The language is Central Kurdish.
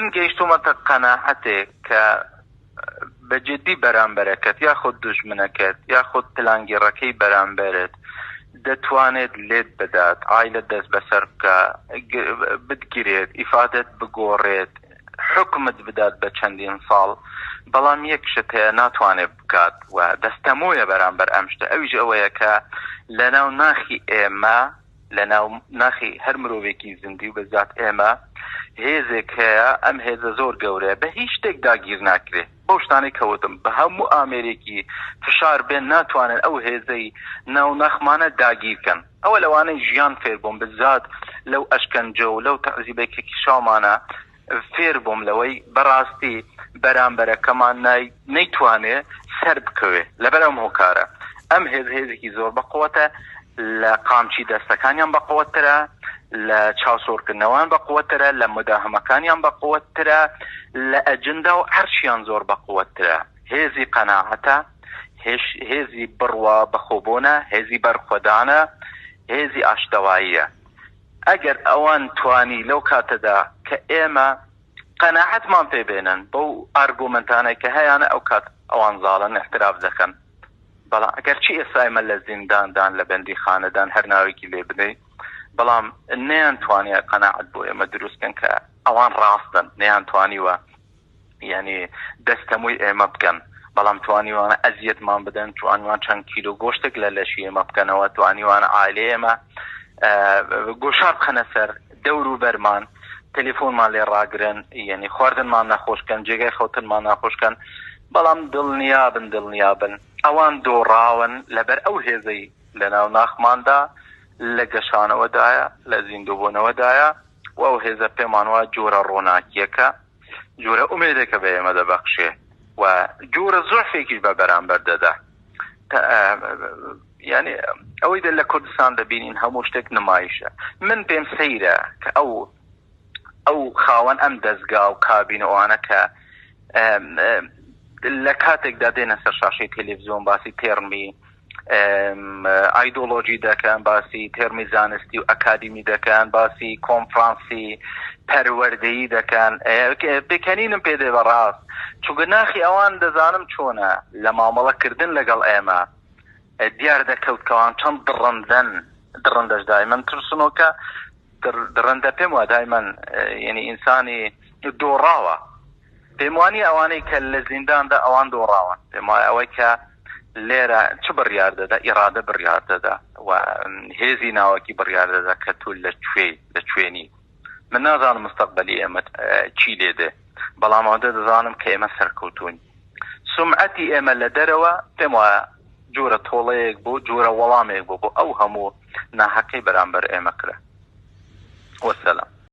من گەیشتوومەتە قەناعەتێک کە بە جدی بەرامبەرەکەت یاخود دوژمنەکەت یاخود پلانگێڕەکەی بەرامبەرت دەتوانێت لێت بدات، عایلەت دەست بەسەر بکا، بتگرێت، ئیفادەت بگۆڕێت، حوکمت بدات بە چەندین ساڵ، بەڵام یەک شت هەیە ناتوانێت بکات و دەستەمۆیە بەرامبەر ئەم شتە ئەویش ئەوەیە کە لەناو ناخی ئێمە لەناو ناخی هەر مرۆڤێکی زیندی و بەزات ئێمە هێزێک هەیە ئەم هێزە زۆر گەورەیە بە هیچ شتێک داگیر ناکرێ بەو شتانەی کە وتم بە هەموو ئامێرێکی فشار بێن ناتوانن ئەو هێزەی ناو ناخمانە داگیر کەن ئەوە لەوانەی ژیان فێر بووم بزات لەو ئەشکەنجە و لەو تەعزیبەی کە کیشاومانە فێر بووم لەوەی بەڕاستی بەرامبەرەکەمان نەیتوانێ سەر بکەوێ لەبەر ئەم هۆکارە ئەم هێز هێزێکی زۆر بەقوەتە لە قامچی دەستەکانیان بەقوەتترە لە چاوسۆرکردنەوەیان بەقوەتترە لە مداهەمەکانیان بەقوەتترە لە ئەجندا و عەرشیان زۆر بەقوەتترە هێزی قەناعەتە هێزی بڕوا بەخۆبوونە هێزی بەرخۆدانە هێزی ئاشتەواییە ئەگەر ئەوان توانی لەو کاتەدا کە ئێمە قەناعەتمان پێ بێنن بەو ئارگومنتانەی کە هەیانە ئەو کات ئەوان زاڵن احتراف دەکەن بەڵام ئەگەرچی ئێستا ئێمە لە زینداندان لە بەندیخانەدان هەر ناوێکی لێ بدەی بەڵام نەیان توانیە قەناعەت بۆ ئێمە دروست کەن کە ئەوان ڕاستن نەیان توانیوە یانی دەستەمۆی ئێمە بکەن بەڵام توانیوانە ئەزیەتمان بدەن توانیوان چەند کیلۆ گۆشتێک لە لەشی ئێمە بکەنەوە توانیوانە عایلەی ئێمە گۆشار بخەنە سەر دەور و بەرمان تەلەفۆنمان لێ ڕاگرن یعنی خواردنمان نەخۆشکەن جێگای خەوتنمان ناخۆشکەن بەڵام دڵنیابن دڵنیابن ئەوان دۆڕاون لەبەر ئەو هێزەی لەناو ناخماندا لە گەشانەوەدایە لە زیندووبوونەوەدایە و ئەو هێزە پێمان وایە جۆرە ڕۆناکییەکە جۆرە ئومێدێکە بە ئێمە دەبەخشێ و جۆرە زۆرفێکیش بە بەرامبەر دەدا. یعنی ئەوەی دە لە کوردستان دەبینین هەموو شتێک نمایشە. من پێم سەیرە کە ئەو ئەو خاوەن ئەم دەزگا و کابین و ئەوانە کە لە کاتێکدا دێنە سەر شاشەی تەلەڤزیۆن باسی تێرمی ئایدۆلۆژی دەکەن، باسی تێرمی زانستی و ئەکادیمی دەکەن، باسی کۆنفرانسی پەروەردەیی دەکەن، پێکەنینم پێ دێ بەڕاست، چونکە ناخی ئەوان دەزانم چۆنە لە مامەڵە کردن لەگەڵ ئێمە دیار دەکەوت کەوان چەند دڕندەن، دڕندەش دایمەن ترسنۆکە، دڕندە پێم وا دایمەن یعنی ئینسانی دۆڕاوە. پێم وانیە ئەوانەی کە لە زینداندا ئەوان دۆڕاون، پێم وایە ئەوەی کە لێرە چ بڕیار دەدا ئیرادە بڕیار دەدا و هێزی ناوەکی بڕیار دەدا کە تۆ لە کوێی لە کوێنی. من نازانم مستەقبەلی ئێمە چی لێ دێ، بەڵام ئەوەندە دەزانم کە ئێمە سەرکەوتووین. سومعەتی ئێمە لە دەرەوە پێم وایە جۆرە تۆڵەیەک بوو، جۆرە وەڵامێک بوو بۆ ئەو هەموو ناهەقی بەرامبەر ئێمە کرا. وەسەلام.